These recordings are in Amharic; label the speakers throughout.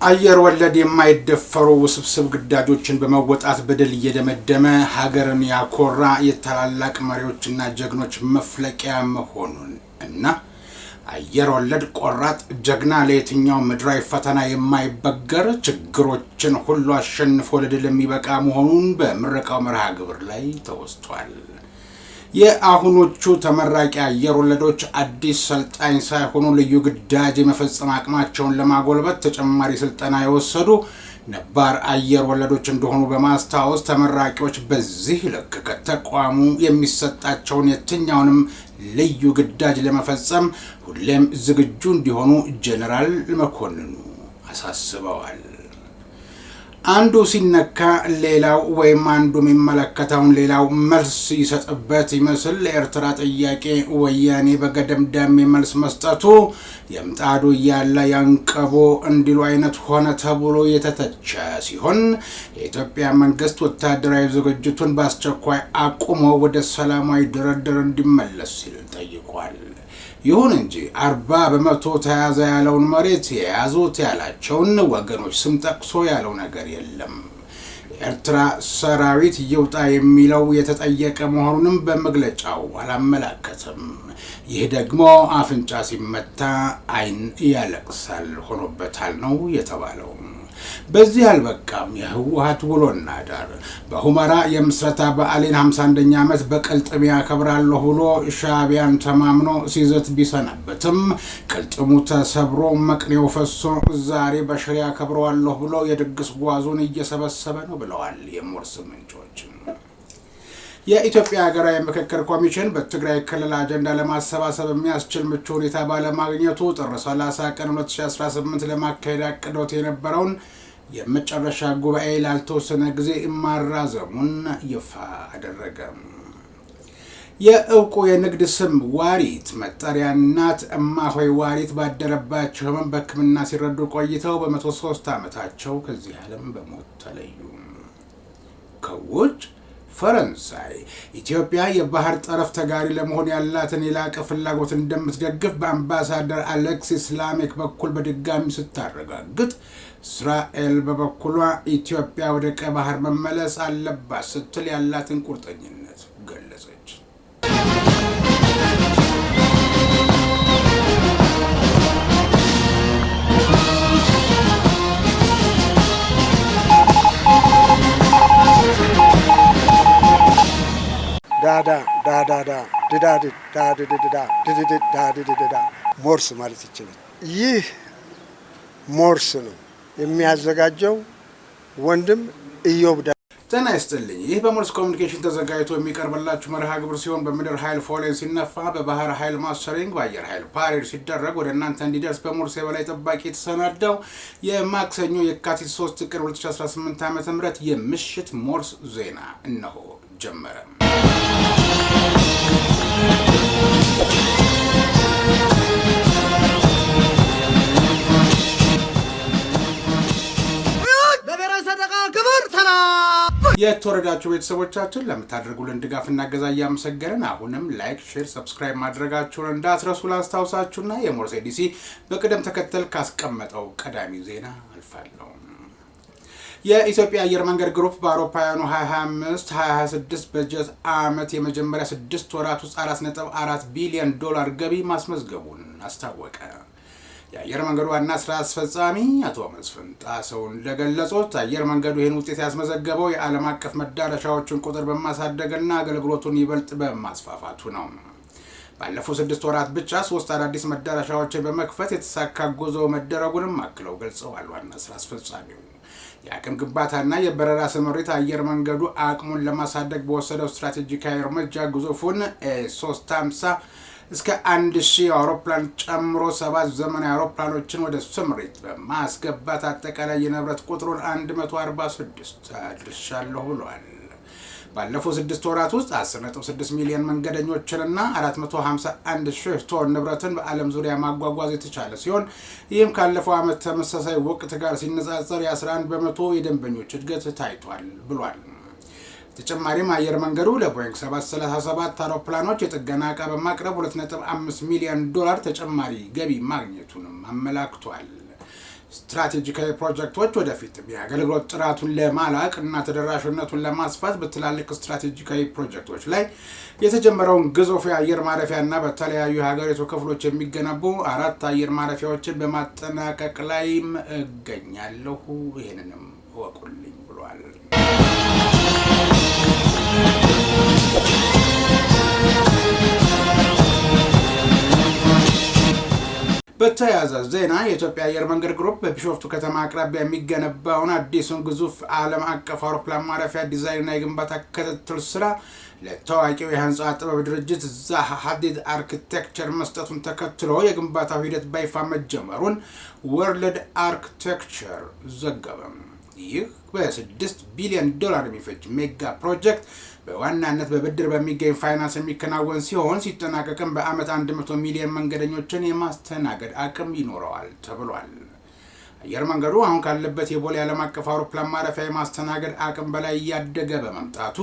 Speaker 1: አየር ወለድ የማይደፈሩ ውስብስብ ግዳጆችን በመወጣት በድል እየደመደመ ሀገርን ያኮራ የታላላቅ መሪዎችና ጀግኖች መፍለቂያ መሆኑን እና አየር ወለድ ቆራጥ ጀግና ለየትኛው ምድራዊ ፈተና የማይበገር ችግሮችን ሁሉ አሸንፎ ለድል የሚበቃ መሆኑን በምረቃው መርሃ ግብር ላይ ተወስቷል። የአሁኖቹ ተመራቂ አየር ወለዶች አዲስ ሰልጣኝ ሳይሆኑ ልዩ ግዳጅ የመፈጸም አቅማቸውን ለማጎልበት ተጨማሪ ስልጠና የወሰዱ ነባር አየር ወለዶች እንደሆኑ በማስታወስ ተመራቂዎች በዚህ ልክ ከተቋሙ የሚሰጣቸውን የትኛውንም ልዩ ግዳጅ ለመፈጸም ሁሌም ዝግጁ እንዲሆኑ ጄኔራል መኮንኑ አሳስበዋል። አንዱ ሲነካ ሌላው ወይም አንዱ የሚመለከተውን ሌላው መልስ ይሰጥበት ይመስል ለኤርትራ ጥያቄ ወያኔ በገደምዳሜ መልስ መስጠቱ የምጣዱ እያለ ያንቀቦ እንዲሉ አይነት ሆነ ተብሎ የተተቸ ሲሆን፣ የኢትዮጵያ መንግስት ወታደራዊ ዝግጅቱን በአስቸኳይ አቁሞ ወደ ሰላማዊ ድርድር እንዲመለስ ሲል ጠይቋል። ይሁን እንጂ 40% ተያዘ ያለውን መሬት የያዙት ያላቸውን ወገኖች ስም ጠቅሶ ያለው ነገር የለም። የኤርትራ ሰራዊት ይውጣ የሚለው የተጠየቀ መሆኑንም በመግለጫው አላመላከትም። ይህ ደግሞ አፍንጫ ሲመታ ዓይን ያለቅሳል ሆኖበታል ነው የተባለው። በዚህ አልበቃም። የህወሀት ውሎና አዳር በሁመራ የምስረታ በዓሌን 51ኛ ዓመት በቅልጥም ያከብራለሁ ብሎ ሻዕቢያን ተማምኖ ሲዘት ቢሰነበትም ቅልጥሙ ተሰብሮ መቅኔው ፈሶ ዛሬ በሽሬ ያከብረዋለሁ ብሎ የድግስ ጓዙን እየሰበሰበ ነው ብለዋል የሞርስ ምንጮች። የኢትዮጵያ ሀገራዊ ምክክር ኮሚሽን በትግራይ ክልል አጀንዳ ለማሰባሰብ የሚያስችል ምቹ ሁኔታ ባለማግኘቱ ጥር 30 ቀን 2018 ለማካሄድ አቅዶት የነበረውን የመጨረሻ ጉባኤ ላልተወሰነ ጊዜ ማራዘሙን ይፋ አደረገ። የእውቁ የንግድ ስም ዋሪት መጠሪያ እናት እማሆይ ዋሪት ባደረባቸው ህመም በሕክምና ሲረዱ ቆይተው በ103 ዓመታቸው ከዚህ ዓለም በሞት ተለዩ። ከውጭ ፈረንሳይ ኢትዮጵያ የባህር ጠረፍ ተጋሪ ለመሆን ያላትን የላቀ ፍላጎት እንደምትደግፍ በአምባሳደር አሌክሲስ ላሜክ በኩል በድጋሚ ስታረጋግጥ፣ እስራኤል በበኩሏ ኢትዮጵያ ወደ ቀይ ባህር መመለስ አለባት ስትል ያላትን ቁርጠኝነት ገለጸች።
Speaker 2: ዳዳ ዳዳዳ ድዳድ ዳድድዳ ድድድ ዳድድዳ ሞርስ ማለት ይችላል። ይህ ሞርስ ነው የሚያዘጋጀው ወንድም ኢዮብ።
Speaker 1: ጤና ይስጥልኝ። ይህ በሞርስ ኮሚኒኬሽን ተዘጋጅቶ የሚቀርብላችሁ መርሃ ግብር ሲሆን በምድር ኃይል ፎሌን ሲነፋ፣ በባህር ኃይል mustering፣ በአየር ኃይል parade ሲደረግ ወደ እናንተ እንዲደርስ በሞርስ የበላይ ጠባቂ የተሰናዳው የማክሰኞ የካቲት 3 ቀን 2018 ዓ.ም የምሽት ሞርስ ዜና እነሆ ጀመረ። የተወደዳችሁ ቤተሰቦቻችን፣ ለምታደርጉልን ድጋፍና እገዛ እያመሰገንን አሁንም like፣ share፣ subscribe ማድረጋችሁን እንዳትረሱ ላስታውሳችሁና የሞርስ ኤዲሲ በቅደም ተከተል ካስቀመጠው ቀዳሚ ዜና አልፋለሁ። የኢትዮጵያ አየር መንገድ ግሩፕ በአውሮፓውያኑ 2025 2026 በጀት ዓመት የመጀመሪያ 6 ወራት ውስጥ 4.4 ቢሊዮን ዶላር ገቢ ማስመዝገቡን አስታወቀ። የአየር መንገዱ ዋና ስራ አስፈጻሚ አቶ መስፍን ጣሰው እንደገለጹት አየር መንገዱ ይህን ውጤት ያስመዘገበው የዓለም አቀፍ መዳረሻዎችን ቁጥር በማሳደግና አገልግሎቱን ይበልጥ በማስፋፋቱ ነው። ባለፉት 6 ወራት ብቻ ሶስት አዳዲስ መዳረሻዎችን በመክፈት የተሳካ ጉዞ መደረጉንም አክለው ገልጸዋል። ዋና ስራ አስፈጻሚው የአቅም ግንባታና የበረራ ስምሪት አየር መንገዱ አቅሙን ለማሳደግ በወሰደው ስትራቴጂካዊ እርምጃ ግዙፉን ኤ350 እስከ 1000 አውሮፕላን ጨምሮ ሰባት ዘመናዊ አውሮፕላኖችን ወደ ስምሪት በማስገባት አጠቃላይ የንብረት ቁጥሩን 146 አድርሻለሁ ብለዋል። ባለፉት 6 ወራት ውስጥ 10.6 ሚሊዮን መንገደኞችንና 451 ሺህ ቶን ንብረትን በዓለም ዙሪያ ማጓጓዝ የተቻለ ሲሆን ይህም ካለፈው ዓመት ተመሳሳይ ወቅት ጋር ሲነጻጸር የ11% የደንበኞች እድገት ታይቷል ብሏል። ተጨማሪም አየር መንገዱ ለቦይንግ 737 አውሮፕላኖች የጥገና ዕቃ በማቅረብ 2.5 ሚሊዮን ዶላር ተጨማሪ ገቢ ማግኘቱንም አመላክቷል። ስትራቴጂካዊ ፕሮጀክቶች ወደፊትም የአገልግሎት ጥራቱን ለማላቅ እና ተደራሽነቱን ለማስፋት በትላልቅ ስትራቴጂካዊ ፕሮጀክቶች ላይ የተጀመረውን ግዙፍ የአየር ማረፊያና በተለያዩ የሀገሪቱ ክፍሎች የሚገነቡ 4 አየር ማረፊያዎችን በማጠናቀቅ ላይም እገኛለሁ፣ ይህንንም እወቁልኝ ብሏል። በተያያዘ ዜና የኢትዮጵያ አየር መንገድ ግሩፕ በቢሾፍቱ ከተማ አቅራቢያ የሚገነባውን አዲሱን ግዙፍ ዓለም አቀፍ አውሮፕላን ማረፊያ ዲዛይንና የግንባታ ክትትል ስራ ለታዋቂው የህንፃ ጥበብ ድርጅት ዛሃ ሀዲድ አርኪቴክቸር መስጠቱን ተከትሎ የግንባታው ሂደት በይፋ መጀመሩን ወርልድ አርኪቴክቸር ዘገበ። ይህ በ6 ቢሊዮን ዶላር የሚፈጅ ሜጋ ፕሮጀክት በዋናነት በብድር በሚገኝ ፋይናንስ የሚከናወን ሲሆን ሲጠናቀቅም በዓመት 100 ሚሊዮን መንገደኞችን የማስተናገድ አቅም ይኖረዋል ተብሏል። አየር መንገዱ አሁን ካለበት የቦሌ ዓለም አቀፍ አውሮፕላን ማረፊያ የማስተናገድ አቅም በላይ እያደገ በመምጣቱ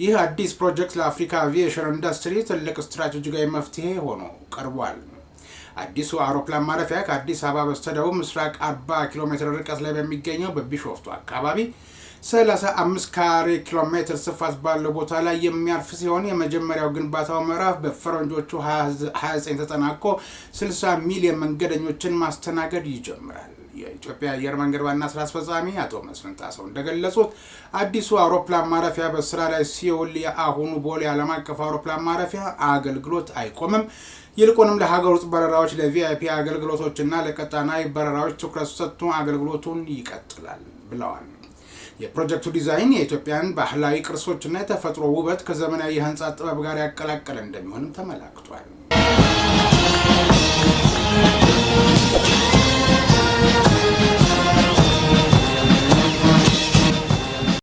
Speaker 1: ይህ አዲስ ፕሮጀክት ለአፍሪካ አቪዬሽን ኢንዱስትሪ ትልቅ ስትራቴጂካዊ መፍትሄ ሆኖ ቀርቧል። አዲሱ አውሮፕላን ማረፊያ ከአዲስ አበባ በስተደቡብ ምስራቅ 40 ኪሎ ሜትር ርቀት ላይ በሚገኘው በቢሾፍቱ አካባቢ 35 ካሬ ኪሎ ሜትር ስፋት ባለው ቦታ ላይ የሚያርፍ ሲሆን የመጀመሪያው ግንባታው ምዕራፍ በፈረንጆቹ 29 ተጠናቆ 60 ሚሊዮን መንገደኞችን ማስተናገድ ይጀምራል። የኢትዮጵያ አየር መንገድ ዋና ስራ አስፈጻሚ አቶ መስፍን ጣሰው እንደገለጹት አዲሱ አውሮፕላን ማረፊያ በስራ ላይ ሲውል የአሁኑ ቦሌ ዓለም አቀፍ አውሮፕላን ማረፊያ አገልግሎት አይቆምም። ይልቁንም ለሀገር ውስጥ በረራዎች፣ ለ VIP አገልግሎቶችና ለቀጣናዊ በረራዎች ትኩረት ሰጥቶ አገልግሎቱን ይቀጥላል ብለዋል። የፕሮጀክቱ ዲዛይን የኢትዮጵያን ባህላዊ ቅርሶችና የተፈጥሮ ውበት ከዘመናዊ የህንፃ ጥበብ ጋር ያቀላቀለ እንደሚሆንም ተመላክቷል።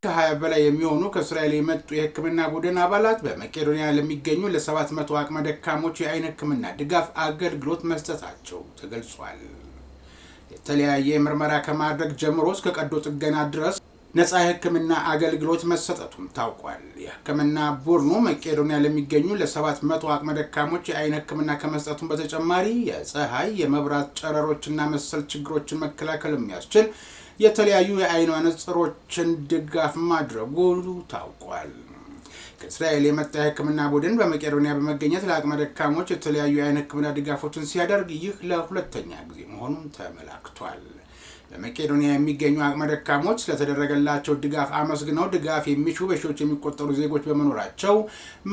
Speaker 1: ከ20 በላይ የሚሆኑ ከእስራኤል የመጡ የሕክምና ቡድን አባላት በመቄዶንያ ለሚገኙ ለ700 አቅመ ደካሞች የአይን ሕክምና ድጋፍ አገልግሎት መስጠታቸው ተገልጿል። የተለያየ ምርመራ ከማድረግ ጀምሮ እስከ ቀዶ ጥገና ድረስ ነፃ የሕክምና አገልግሎት መሰጠቱም ታውቋል። የሕክምና ቡድኑ መቄዶንያ ለሚገኙ ለ700 አቅመ ደካሞች የአይን ሕክምና ከመስጠቱም በተጨማሪ የፀሐይ፣ የመብራት ጨረሮችና መሰል ችግሮችን መከላከል የሚያስችል የተለያዩ የአይን መነጽሮችን ድጋፍ ማድረጉ ታውቋል። ከእስራኤል የመጣ የሕክምና ቡድን በመቄዶንያ በመገኘት ለአቅመ ደካሞች የተለያዩ የአይን ሕክምና ድጋፎችን ሲያደርግ ይህ ለሁለተኛ ጊዜ መሆኑን ተመላክቷል። በመቄዶንያ የሚገኙ አቅመ ደካሞች ስለተደረገላቸው ድጋፍ አመስግነው ድጋፍ የሚሹ በሺዎች የሚቆጠሩ ዜጎች በመኖራቸው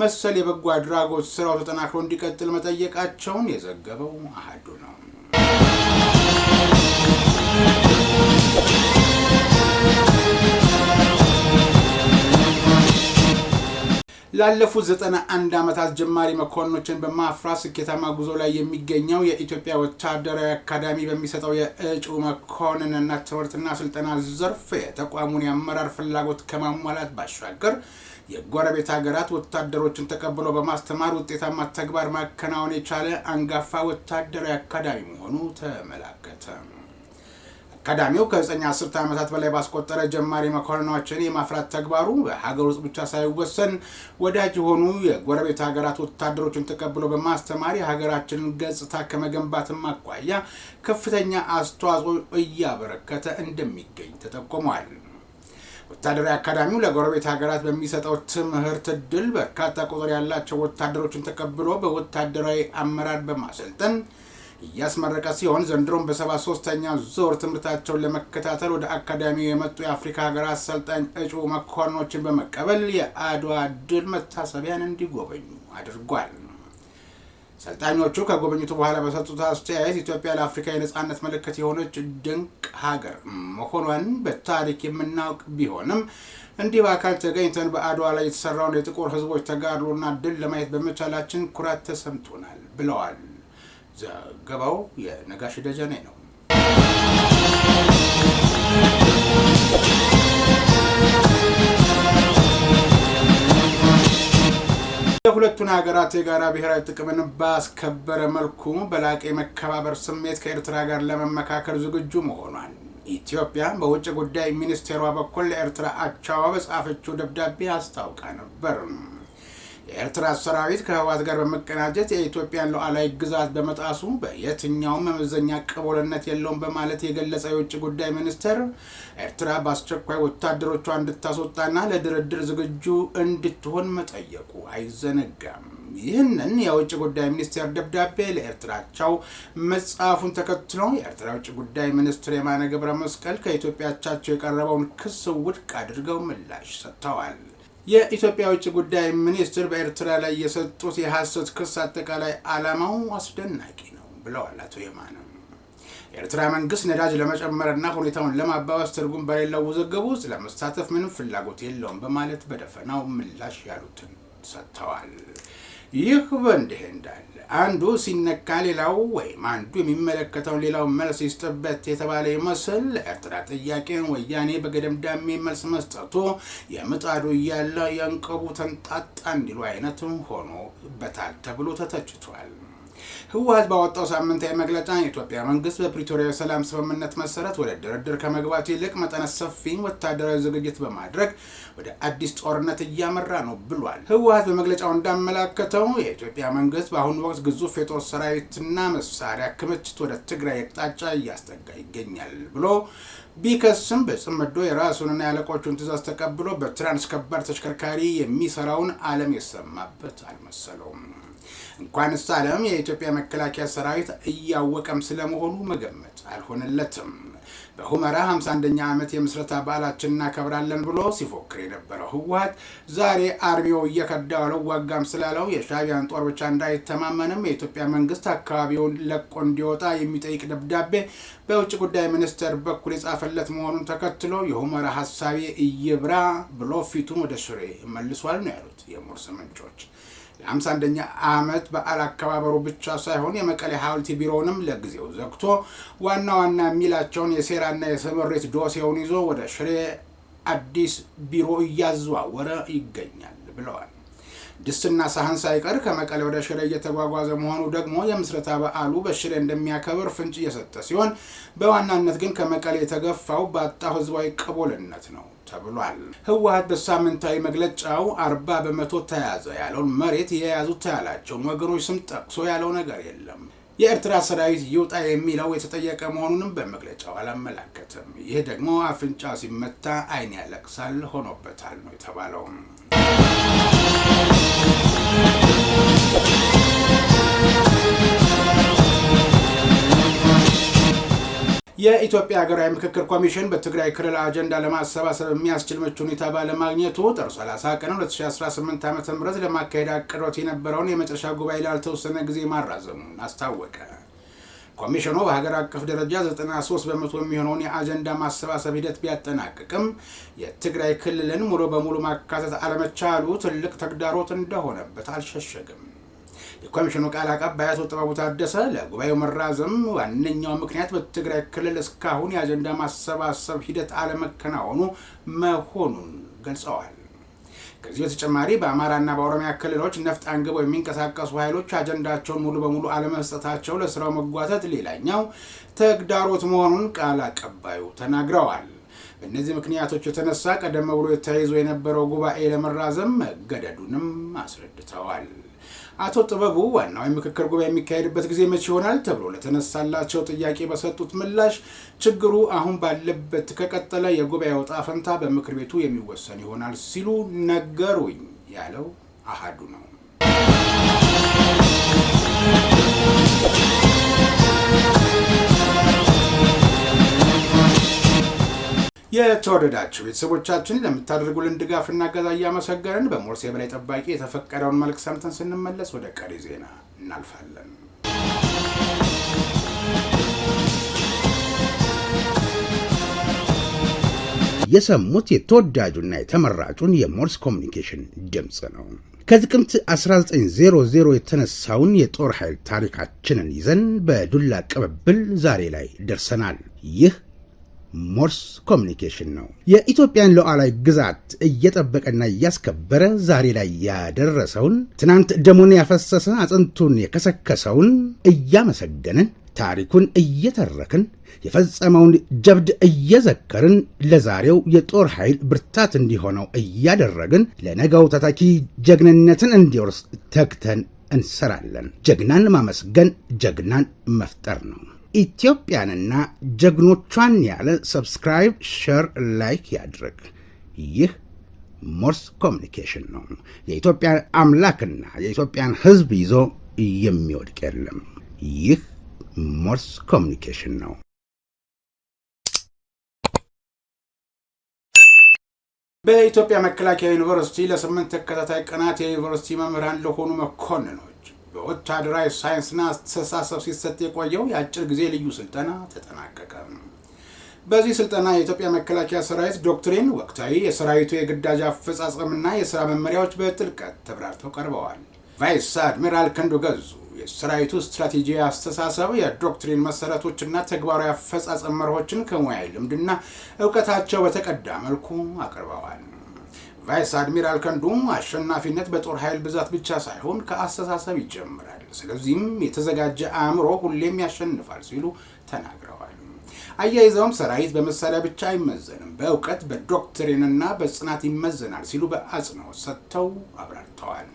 Speaker 1: መሰል የበጎ አድራጎት ስራው ተጠናክሮ እንዲቀጥል መጠየቃቸውን የዘገበው አሃዱ ነው። ላለፉት 91 ዓመታት ጀማሪ መኮንኖችን በማፍራት ስኬታማ ጉዞ ላይ የሚገኘው የኢትዮጵያ ወታደራዊ አካዳሚ በሚሰጠው የእጩ መኮንንነት ትምህርትና ስልጠና ዘርፍ የተቋሙን የአመራር ፍላጎት ከማሟላት ባሻገር የጎረቤት ሀገራት ወታደሮችን ተቀብሎ በማስተማር ውጤታማ ተግባር ማከናወን የቻለ አንጋፋ ወታደራዊ አካዳሚ መሆኑ ተመላከተ። አካዳሚው ከ9 ዓመታት በላይ ባስቆጠረ ጀማሪ መኮንኖችን የማፍራት ተግባሩ በሀገር ውስጥ ብቻ ሳይወሰን ወዳጅ የሆኑ የጎረቤት ሀገራት ወታደሮችን ተቀብሎ በማስተማር የሀገራችንን ገጽታ ከመገንባትም አኳያ ከፍተኛ አስተዋጽኦ እያበረከተ እንደሚገኝ ተጠቁሟል። ወታደራዊ አካዳሚው ለጎረቤት ሀገራት በሚሰጠው ትምህርት እድል በርካታ ቁጥር ያላቸው ወታደሮችን ተቀብሎ በወታደራዊ አመራር በማሰልጠን እያስመረቀ ሲሆን ዘንድሮም በ73ኛ ዙር ትምህርታቸውን ለመከታተል ወደ አካዳሚው የመጡ የአፍሪካ ሀገራት አሰልጣኝ እጩ መኮንኖችን በመቀበል የአድዋ ድል መታሰቢያን እንዲጎበኙ አድርጓል። ሰልጣኞቹ ከጎበኙቱ በኋላ በሰጡት አስተያየት ኢትዮጵያ ለአፍሪካ የነጻነት ምልክት የሆነች ድንቅ ሀገር መሆኗን በታሪክ የምናውቅ ቢሆንም እንዲህ በአካል ተገኝተን በአድዋ ላይ የተሰራውን የጥቁር ሕዝቦች ተጋድሎና ድል ለማየት በመቻላችን ኩራት ተሰምቶናል ብለዋል። ዘገባው የነጋሽ ደጀኔ ነው። የሁለቱን ሀገራት የጋራ ብሔራዊ ጥቅምን ባስከበረ መልኩ በላቀ የመከባበር ስሜት ከኤርትራ ጋር ለመመካከር ዝግጁ መሆኗን ኢትዮጵያ በውጭ ጉዳይ ሚኒስቴሯ በኩል ለኤርትራ አቻዋ በጻፈችው ደብዳቤ አስታውቃ ነበር። የኤርትራ ሰራዊት ከህወሓት ጋር በመቀናጀት የኢትዮጵያን ሉዓላዊ ግዛት በመጣሱ በየትኛውም መመዘኛ ቅቡልነት የለውም በማለት የገለጸው የውጭ ጉዳይ ሚኒስቴር ኤርትራ በአስቸኳይ ወታደሮቿ እንድታስወጣና ለድርድር ዝግጁ እንድትሆን መጠየቁ አይዘነጋም። ይህንን የውጭ ጉዳይ ሚኒስቴር ደብዳቤ ለኤርትራቸው መጻፉን ተከትሎ የኤርትራ የውጭ ጉዳይ ሚኒስትር የማነ ገብረ መስቀል ከኢትዮጵያ አቻቸው የቀረበውን ክስ ውድቅ አድርገው ምላሽ ሰጥተዋል። የኢትዮጵያ የውጭ ጉዳይ ሚኒስትር በኤርትራ ላይ የሰጡት የሐሰት ክስ አጠቃላይ ዓላማው አስደናቂ ነው ብለዋል አቶ የማነ። የኤርትራ መንግስት ነዳጅ ለመጨመርና ሁኔታውን ለማባባስ ትርጉም በሌለው ውዝግብ ውስጥ ለመሳተፍ ምንም ፍላጎት የለውም በማለት በደፈናው ምላሽ ያሉትን ሰጥተዋል። ይህ በእንዲህ እንዳለ አንዱ ሲነካ ሌላው ወይም አንዱ የሚመለከተውን ሌላው መልስ ይስጥበት የተባለ ይመስል ለኤርትራ ጥያቄን ወያኔ በገደምዳሜ መልስ መስጠቱ የምጣዱ እያለ የእንቅቡ ተንጣጣ እንዲሉ አይነት ሆኖበታል ተብሎ ተተችቷል። ህወሓት ባወጣው ሳምንታዊ መግለጫ የኢትዮጵያ መንግስት በፕሪቶሪያ የሰላም ስምምነት መሰረት ወደ ድርድር ከመግባት ይልቅ መጠነ ሰፊ ወታደራዊ ዝግጅት በማድረግ ወደ አዲስ ጦርነት እያመራ ነው ብሏል። ህወሓት በመግለጫው እንዳመላከተው የኢትዮጵያ መንግስት በአሁኑ ወቅት ግዙፍ የጦር ሰራዊትና መሳሪያ ክምችት ወደ ትግራይ አቅጣጫ እያስጠጋ ይገኛል ብሎ ቢከስም በጽምዶ የራሱንና የአለቆቹን ትዕዛዝ ተቀብሎ በትራንስ ከባድ ተሽከርካሪ የሚሰራውን ዓለም የሰማበት አልመሰለውም። እንኳንስ ዓለም የኢትዮጵያ መከላከያ ሰራዊት እያወቀም ስለመሆኑ መገመት አልሆነለትም። በሁመራ 51ኛ ዓመት የምስረታ በዓላችን እናከብራለን ብሎ ሲፎክር የነበረው ህወሓት ዛሬ army ው እየከዳው አልዋጋም ስላለው የሻዕቢያን ጦር ብቻ እንዳይተማመንም የኢትዮጵያ መንግስት አካባቢውን ለቆ እንዲወጣ የሚጠይቅ ደብዳቤ በውጭ ጉዳይ ሚኒስቴር በኩል የጻፈለት መሆኑን ተከትሎ የሁመራ ሀሳቤ እይብራ ብሎ ፊቱን ወደ ሽሬ መልሷል ነው ያሉት የሞርስ ምንጮች። ለ51ኛ ዓመት በዓል አከባበሩ ብቻ ሳይሆን የመቀሌ ሐውልት ቢሮውንም ለጊዜው ዘግቶ ዋና ዋና የሚላቸውን የሴራና የስምሪት ዶሴውን ይዞ ወደ ሽሬ አዲስ ቢሮ እያዘዋወረ ይገኛል ብለዋል። ድስትና ሳህን ሳይቀር ከመቀሌ ወደ ሽሬ እየተጓጓዘ መሆኑ ደግሞ የምስረታ በዓሉ በሽሬ እንደሚያከብር ፍንጭ እየሰጠ ሲሆን በዋናነት ግን ከመቀሌ የተገፋው ባጣው ህዝባዊ ቅቡልነት ነው ተብሏል። ህወሓት በሳምንታዊ መግለጫው 40% ተያዘ ያለውን መሬት የያዙት ያላቸውን ወገኖች ስም ጠቅሶ ያለው ነገር የለም። የኤርትራ ሰራዊት ይውጣ የሚለው የተጠየቀ መሆኑንም በመግለጫው አላመላከተም። ይህ ደግሞ አፍንጫ ሲመታ አይን ያለቅሳል ሆኖበታል ነው የተባለው። የኢትዮጵያ ሀገራዊ ምክክር ኮሚሽን በትግራይ ክልል አጀንዳ ለማሰባሰብ የሚያስችል ምቹ ሁኔታ ባለማግኘቱ ጥር 30 ቀን 2018 ዓ.ም ለማካሄድ አቅዶት የነበረውን የመጨረሻ ጉባኤ ላልተወሰነ ጊዜ ማራዘሙን አስታወቀ። ኮሚሽኑ በሀገር አቀፍ ደረጃ 93% የሚሆነውን የአጀንዳ ማሰባሰብ ሂደት ቢያጠናቅቅም የትግራይ ክልልን ሙሉ በሙሉ ማካተት አለመቻሉ ትልቅ ተግዳሮት እንደሆነበት አልሸሸግም። የኮሚሽኑ ቃል አቀባይ አቶ ጥበቡ ታደሰ ለጉባኤው መራዘም ዋነኛው ምክንያት በትግራይ ክልል እስካሁን የአጀንዳ ማሰባሰብ ሂደት አለመከናወኑ መሆኑን ገልጸዋል። ከዚህ በተጨማሪ በአማራና በኦሮሚያ ክልሎች ነፍጥ አንግበው የሚንቀሳቀሱ ኃይሎች አጀንዳቸውን ሙሉ በሙሉ አለመስጠታቸው ለስራው መጓተት ሌላኛው ተግዳሮት መሆኑን ቃል አቀባዩ ተናግረዋል። በእነዚህ ምክንያቶች የተነሳ ቀደም ብሎ ተይዞ የነበረው ጉባኤ ለመራዘም መገደዱንም አስረድተዋል። አቶ ጥበቡ ዋናው የምክክር ጉባኤ የሚካሄድበት ጊዜ መቼ ይሆናል ተብሎ ለተነሳላቸው ጥያቄ በሰጡት ምላሽ ችግሩ አሁን ባለበት ከቀጠለ የጉባኤው ዕጣ ፈንታ በምክር ቤቱ የሚወሰን ይሆናል ሲሉ ነገሩኝ ያለው አሃዱ ነው። የተወደዳችሁ ቤተሰቦቻችን ለምታደርጉልን ድጋፍና እገዛ እያመሰገንን በሞርስ የበላይ ጠባቂ የተፈቀደውን መልክ ሰምተን ስንመለስ ወደ ቀሪ ዜና እናልፋለን። የሰሙት የተወዳጁና የተመራጩን የሞርስ ኮሚኒኬሽን ድምፅ ነው። ከጥቅምት 1900 የተነሳውን የጦር ኃይል ታሪካችንን ይዘን በዱላ ቅብብል ዛሬ ላይ ደርሰናል። ይህ ሞርስ ኮሚኒኬሽን ነው። የኢትዮጵያን ሉዓላዊ ግዛት እየጠበቀና እያስከበረ ዛሬ ላይ ያደረሰውን፣ ትናንት ደሙን ያፈሰሰ፣ አጥንቱን የከሰከሰውን እያመሰገንን፣ ታሪኩን እየተረክን፣ የፈጸመውን ጀብድ እየዘከርን፣ ለዛሬው የጦር ኃይል ብርታት እንዲሆነው እያደረግን፣ ለነገው ተተኪ ጀግንነትን እንዲወርስ ተግተን እንሰራለን። ጀግናን ማመስገን ጀግናን መፍጠር ነው። ኢትዮጵያንና ጀግኖቿን ያለ subscribe፣ share፣ like ያድርግ። ይህ ሞርስ ኮሚኒኬሽን ነው። የኢትዮጵያን አምላክና የኢትዮጵያን ሕዝብ ይዞ የሚወድቅ የለም። ይህ ሞርስ ኮሚኒኬሽን ነው። በኢትዮጵያ መከላከያ ዩኒቨርሲቲ ለ8 ተከታታይ ቀናት የዩኒቨርሲቲ መምህራን ለሆኑ መኮንኖች በወታደራዊ ሳይንስና አስተሳሰብ ሲሰጥ የቆየው የአጭር ጊዜ ልዩ ስልጠና ተጠናቀቀ። በዚህ ስልጠና የኢትዮጵያ መከላከያ ሰራዊት ዶክትሪን፣ ወቅታዊ የሰራዊቱ የግዳጅ አፈጻጸምና የስራ መመሪያዎች በጥልቀት ተብራርተው ቀርበዋል። ቫይስ አድሚራል ክንዱ ገዙ የሰራዊቱ ስትራቴጂ አስተሳሰብ፣ የዶክትሪን መሰረቶችና ተግባራዊ አፈጻጸም መርሆችን ከሙያዊ ልምድና እውቀታቸው በተቀዳ መልኩ አቅርበዋል። ቫይስ አድሚራል ክንዱ አሸናፊነት በጦር ኃይል ብዛት ብቻ ሳይሆን ከአስተሳሰብ ይጀምራል፣ ስለዚህም የተዘጋጀ አእምሮ ሁሌም ያሸንፋል ሲሉ ተናግረዋል። አያይዘውም ሰራዊት በመሳሪያ ብቻ አይመዘንም፣ በእውቀት፣ በዶክትሪንና በጽናት ይመዘናል ሲሉ በአጽንኦት ሰጥተው አብራርተዋል።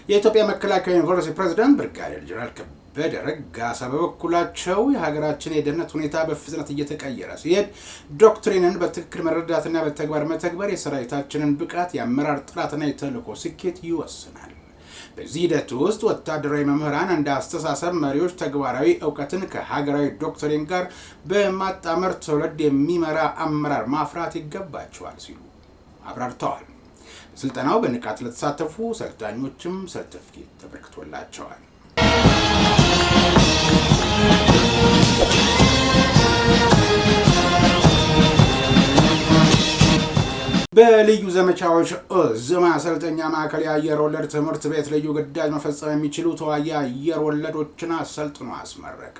Speaker 1: የኢትዮጵያ መከላከያ ዩኒቨርሲቲ ፕሬዝዳንት ብርጋዴር ጀነራል ከበደ ረጋሳ በበኩላቸው የሀገራችን የደህንነት ሁኔታ በፍጥነት እየተቀየረ ሲሄድ ዶክትሪንን በትክክል መረዳትና በተግባር መተግበር የሰራዊታችንን ብቃት፣ የአመራር ጥራትና የተልዕኮ ስኬት ይወስናል። በዚህ ሂደት ውስጥ ወታደራዊ መምህራን እንደ አስተሳሰብ መሪዎች ተግባራዊ እውቀትን ከሀገራዊ ዶክትሪን ጋር በማጣመር ትውልድ የሚመራ አመራር ማፍራት ይገባቸዋል ሲሉ አብራርተዋል። ስልጠናው በንቃት ለተሳተፉ ሰልጣኞችም ሰርተፍኬት ተበርክቶላቸዋል። በልዩ ዘመቻዎች እዝ ማሰልጠኛ ማዕከል የአየር ወለድ ትምህርት ቤት ልዩ ግዳጅ መፈጸም የሚችሉ ተዋጊ አየር ወለዶችን አሰልጥኖ አስመረቀ።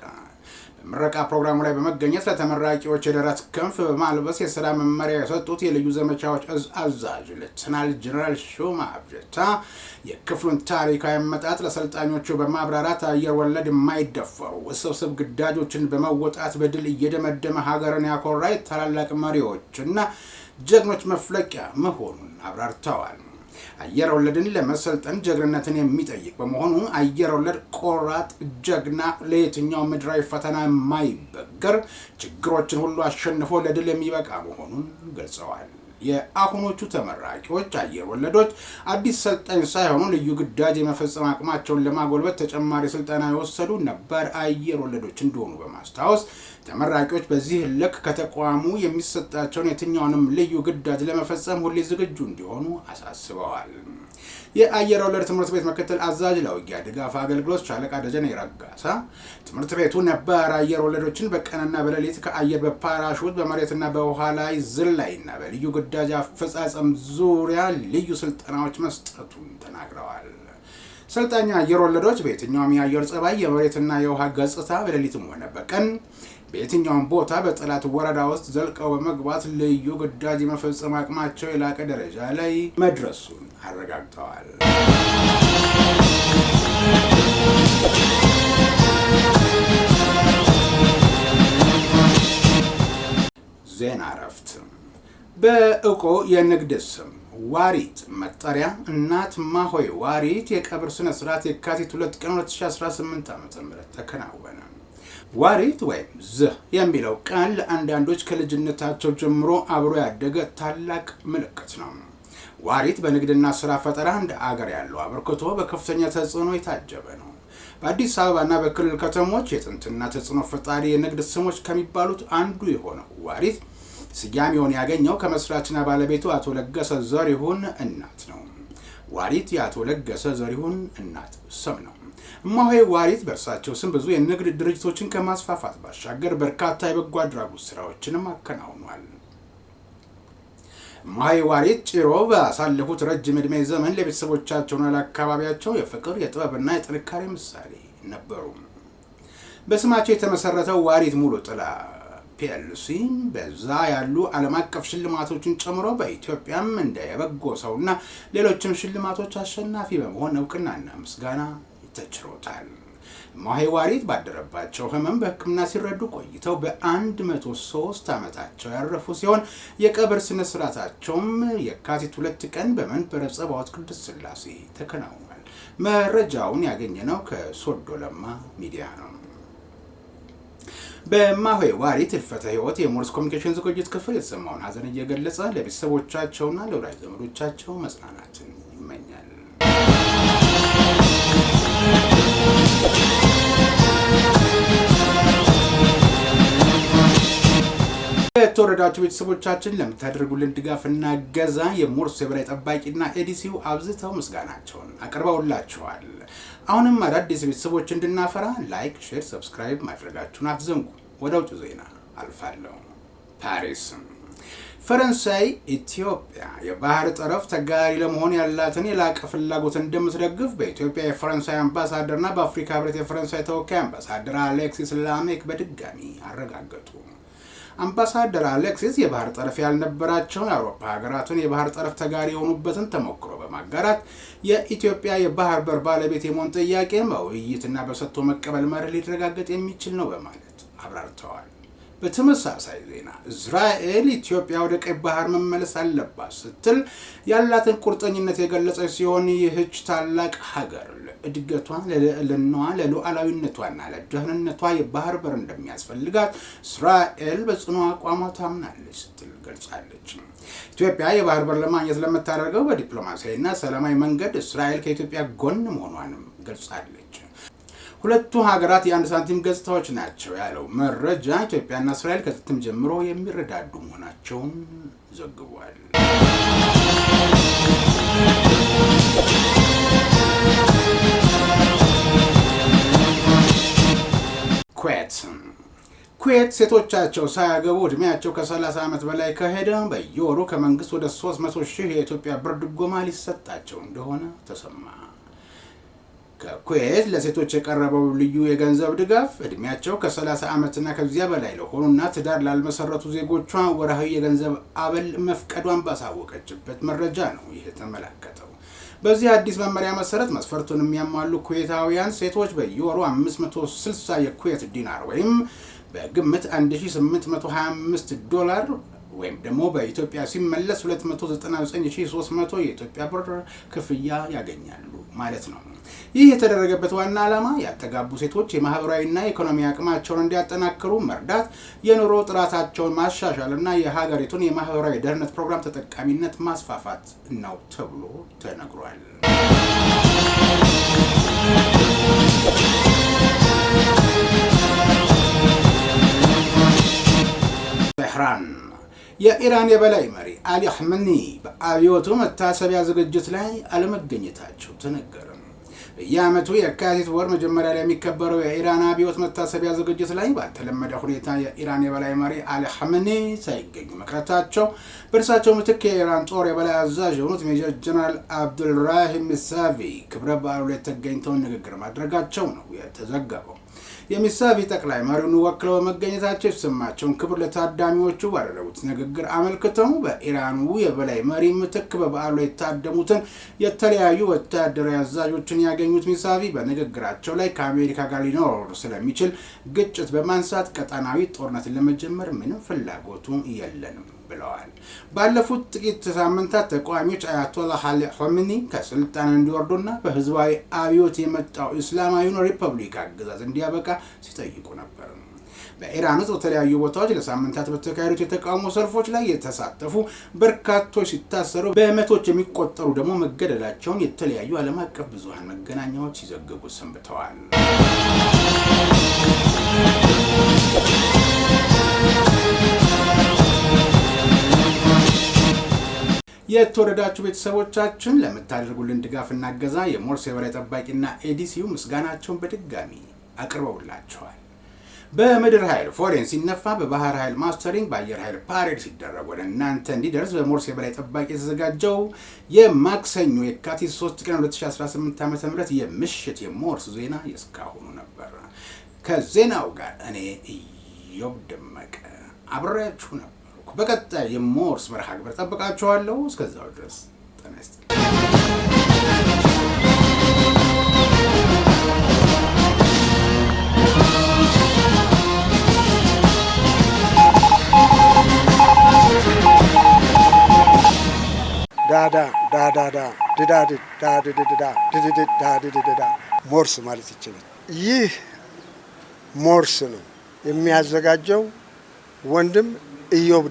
Speaker 1: በምረቃ ፕሮግራሙ ላይ በመገኘት ለተመራቂዎች የደረት ክንፍ በማልበስ የስራ መመሪያ የሰጡት የልዩ ዘመቻዎች እዝ አዛዥ ሌተናል ጀነራል ሹማ አብጀታ የክፍሉን ታሪካዊ አመጣጥ ለሰልጣኞቹ በማብራራት አየር ወለድ የማይደፈሩ ውስብስብ ግዳጆችን በመወጣት በድል እየደመደመ ሀገርን ያኮራ የታላላቅ መሪዎችና ጀግኖች መፍለቂያ መሆኑን አብራርተዋል። አየር ወለድን ለመሰልጠን ጀግንነትን የሚጠይቅ በመሆኑ አየር ወለድ ቆራጥ፣ ጀግና፣ ለየትኛው ምድራዊ ፈተና የማይበገር፣ ችግሮችን ሁሉ አሸንፎ ለድል የሚበቃ መሆኑን ገልጸዋል። የአሁኖቹ ተመራቂዎች አየር ወለዶች አዲስ ሰልጣኝ ሳይሆኑ ልዩ ግዳጅ የመፈጸም አቅማቸውን ለማጎልበት ተጨማሪ ስልጠና የወሰዱ ነባር አየር ወለዶች እንደሆኑ በማስታወስ ተመራቂዎች በዚህ ልክ ከተቋሙ የሚሰጣቸውን የትኛውንም ልዩ ግዳጅ ለመፈጸም ሁሌ ዝግጁ እንዲሆኑ አሳስበዋል። የአየር ወለድ ትምህርት ቤት ምክትል አዛዥ ለውጊያ ድጋፍ አገልግሎት ሻለቃ ደጀኔ ረጋሳ ትምህርት ቤቱ ነባር አየር ወለዶችን በቀንና በሌሊት ከአየር በፓራሹት፣ በመሬትና በውሃ ላይ ዝላይና በልዩ ግዳጅ አፈጻጸም ዙሪያ ልዩ ስልጠናዎች መስጠቱን ተናግረዋል። ሰልጣኝ አየር ወለዶች በየትኛውም የአየር ጸባይ፣ የመሬትና የውሃ ገጽታ፣ በሌሊትም ሆነ በቀን በየትኛውም ቦታ በጠላት ወረዳ ውስጥ ዘልቀው በመግባት ልዩ ግዳጅ የመፈጸም አቅማቸው የላቀ ደረጃ ላይ መድረሱን አረጋግጠዋል። ዜና እረፍት። በእውቁ የንግድ ስም ዋሪት መጠሪያ እናት ማሆይ ዋሪት የቀብር ስነ ስርዓት የካቲት 2 ቀን 2018 ዓ.ም ተከናወነ። ዋሪት ወይም ዝህ የሚለው ቃል ለአንዳንዶች ከልጅነታቸው ጀምሮ አብሮ ያደገ ታላቅ ምልክት ነው። ዋሪት በንግድና ስራ ፈጠራ እንደ አገር ያለው አበርክቶ በከፍተኛ ተጽዕኖ የታጀበ ነው። በአዲስ አበባና በክልል ከተሞች የጥንትና ተጽዕኖ ፈጣሪ የንግድ ስሞች ከሚባሉት አንዱ የሆነው ዋሪት ስያሜውን ያገኘው ከመስራችና ባለቤቱ አቶ ለገሰ ዘሪሁን እናት ነው። ዋሪት የአቶ ለገሰ ዘሪሁን እናት ስም ነው። እማሆይ ዋሪት በእርሳቸው ስም ብዙ የንግድ ድርጅቶችን ከማስፋፋት ባሻገር በርካታ የበጎ አድራጎት ስራዎችንም አከናውኗል። እማሆይ ዋሪት ጭሮ ባሳለፉት ረጅም ዕድሜ ዘመን ለቤተሰቦቻቸውና ለአካባቢያቸው የፍቅር፣ የጥበብና የጥንካሬ ምሳሌ ነበሩ። በስማቸው የተመሰረተው ዋሪት ሙሉ ጥላ PLC በዛ ያሉ ዓለም አቀፍ ሽልማቶችን ጨምሮ በኢትዮጵያም እንደ የበጎ ሰውና ሌሎችም ሽልማቶች አሸናፊ በመሆን እውቅናና ምስጋና ተችሮታል። እማሆይ ዋሪት ባደረባቸው ሕመም በሕክምና ሲረዱ ቆይተው በ103 ዓመታቸው ያረፉ ሲሆን የቀብር ስነ ስርዓታቸውም የካቲት 2 ቀን በመንበረ ጸባዖት ቅድስት ሥላሴ ተከናውኗል። መረጃውን ያገኘነው ከሶዶ ለማ ሚዲያ ነው። በእማሆይ ዋሪት ህልፈተ ሕይወት የሞርስ ኮሚኒኬሽን ዝግጅት ክፍል የተሰማውን ሐዘን እየገለጸ ለቤተሰቦቻቸውና ለወዳጅ ዘመዶቻቸው መጽናናትን ይመኛል። የተወደዳችሁ ቤተሰቦቻችን፣ ለምታደርጉልን ድጋፍና እገዛ የሞርስ የበላይ ጠባቂና ኤዲሲው አብዝተው ምስጋናቸውን አቅርበውላችኋል። አሁንም አዳዲስ ቤተሰቦች እንድናፈራ like፣ share፣ subscribe ማድረጋችሁን አትዘንጉ። ወደ ውጭ ዜና አልፋለሁ። ፓሪስ፣ ፈረንሳይ ኢትዮጵያ የባህር ጠረፍ ተጋሪ ለመሆን ያላትን የላቀ ፍላጎት እንደምትደግፍ በኢትዮጵያ የፈረንሳይ አምባሳደርና በአፍሪካ ሕብረት የፈረንሳይ ተወካይ አምባሳደር አሌክሲስ ላሜክ በድጋሚ አረጋገጡ። አምባሳደር አሌክሲስ የባህር ጠረፍ ያልነበራቸውን የአውሮፓ ሀገራትን የባህር ጠረፍ ተጋሪ የሆኑበትን ተሞክሮ በማጋራት የኢትዮጵያ የባህር በር ባለቤት የመሆን ጥያቄ በውይይትና በሰጥቶ መቀበል መርህ ሊረጋገጥ የሚችል ነው በማለት አብራርተዋል። በተመሳሳይ ዜና እስራኤል ኢትዮጵያ ወደ ቀይ ባህር መመለስ አለባት ስትል ያላትን ቁርጠኝነት የገለጸች ሲሆን ይህች ታላቅ ሀገር ለእድገቷ፣ ለልዕልናዋ፣ ለሉዓላዊነቷና ለደህንነቷ የባህር በር እንደሚያስፈልጋት እስራኤል በጽኑ አቋሟ ታምናለች ስትል ገልጻለች። ኢትዮጵያ የባህር በር ለማግኘት ለምታደርገው በዲፕሎማሲያዊና ሰላማዊ መንገድ እስራኤል ከኢትዮጵያ ጎን መሆኗንም ገልጻለች። ሁለቱ ሀገራት የአንድ ሳንቲም ገጽታዎች ናቸው ያለው መረጃ ኢትዮጵያና እስራኤል ከጥንትም ጀምሮ የሚረዳዱ መሆናቸውን ዘግቧል። ኩዌት፣ ኩዌት ሴቶቻቸው ሳያገቡ እድሜያቸው ከ30 ዓመት በላይ ከሄደ በየወሩ ከመንግስት ወደ 300 ሺህ የኢትዮጵያ ብር ድጎማ ሊሰጣቸው እንደሆነ ተሰማ። ከኩዌት ለሴቶች የቀረበው ልዩ የገንዘብ ድጋፍ እድሜያቸው ከ30 ዓመትና ከዚያ በላይ ለሆኑና ትዳር ላልመሰረቱ ዜጎቿ ወርሃዊ የገንዘብ አበል መፍቀዷን ባሳወቀችበት መረጃ ነው ይህ የተመላከተው። በዚህ አዲስ መመሪያ መሰረት መስፈርቱን የሚያሟሉ ኩዌታውያን ሴቶች በየወሩ 560 የኩዌት ዲናር ወይም በግምት 1825 ዶላር ወይም ደግሞ በኢትዮጵያ ሲመለስ 299300 የኢትዮጵያ ብር ክፍያ ያገኛሉ ማለት ነው። ይህ የተደረገበት ዋና ዓላማ ያልተጋቡ ሴቶች የማህበራዊና የኢኮኖሚ አቅማቸውን እንዲያጠናክሩ መርዳት፣ የኑሮ ጥራታቸውን ማሻሻል እና የሀገሪቱን የማህበራዊ ደህንነት ፕሮግራም ተጠቃሚነት ማስፋፋት ነው ተብሎ ተነግሯል። ቴህራን፣ የኢራን የበላይ መሪ አሊ ኻሜኒ በአብዮቱ መታሰቢያ ዝግጅት ላይ አለመገኘታቸው ተነገረ። በየዓመቱ የካቲት ወር መጀመሪያ ላይ የሚከበረው የኢራን አብዮት መታሰቢያ ዝግጅት ላይ ባልተለመደ ሁኔታ የኢራን የበላይ መሪ አሊ ኻሜኒ ሳይገኙ መቅረታቸው፣ በእርሳቸው ምትክ የኢራን ጦር የበላይ አዛዥ የሆኑት ሜጀር ጀነራል አብዱልራሂም ሚሳቪ ክብረ በዓሉ ላይ ተገኝተው ንግግር ማድረጋቸው ነው የተዘገበው። የሚሳቪ ጠቅላይ መሪውን ወክለው በመገኘታቸው የተሰማቸውን ክብር ለታዳሚዎቹ ባደረጉት ንግግር አመልክተው በኢራኑ የበላይ መሪ ምትክ በበዓሉ ላይ የታደሙትን የተለያዩ ወታደራዊ አዛዦችን ያገኙት ሚሳቪ በንግግራቸው ላይ ከአሜሪካ ጋር ሊኖር ስለሚችል ግጭት በማንሳት ቀጠናዊ ጦርነትን ለመጀመር ምንም ፍላጎቱ የለንም ብለዋል። ባለፉት ጥቂት ሳምንታት ተቃዋሚዎች አያቶላህ አሊ ኻሜኒ ከስልጣን እንዲወርዱና በህዝባዊ አብዮት የመጣው እስላማዊውን ሪፐብሊክ አገዛዝ እንዲያበቃ ሲጠይቁ ነበር። በኢራን ውስጥ በተለያዩ ቦታዎች ለሳምንታት በተካሄዱት የተቃውሞ ሰልፎች ላይ የተሳተፉ በርካቶች ሲታሰሩ፣ በመቶዎች የሚቆጠሩ ደግሞ መገደላቸውን የተለያዩ ዓለም አቀፍ ብዙሃን መገናኛዎች ሲዘግቡ ሰንብተዋል። የተወደዳችሁ ቤተሰቦቻችን፣ ለምታደርጉልን ድጋፍና እገዛ የሞርስ የበላይ ጠባቂና ኤዲሲዩ ምስጋናቸውን በድጋሚ አቅርበውላችኋል። በምድር ኃይል ፎሬን ሲነፋ፣ በባህር ኃይል mustering፣ በአየር ኃይል parade ሲደረግ ወደ እናንተ እንዲደርስ በሞርስ የበላይ ጠባቂ የተዘጋጀው የማክሰኞ የካቲት 3 ቀን 2018 ዓ ም የምሽት የሞርስ ዜና የእስካሁኑ ነበር። ከዜናው ጋር እኔ ኢዮብ ደመቀ። አብሬያችሁ ነበርኩ። በቀጣይ የሞርስ መርሃ ግብር ጠብቃችኋለሁ። እስከዛው ድረስ ጤና ይስጥልኝ።
Speaker 2: ዳዳ ዳዳዳ ድዳድ ዳድድዳ ድድድ ዳድድዳ ሞርስ ማለት ይችላል። ይህ ሞርስ ነው የሚያዘጋጀው ወንድም ኢዮብ።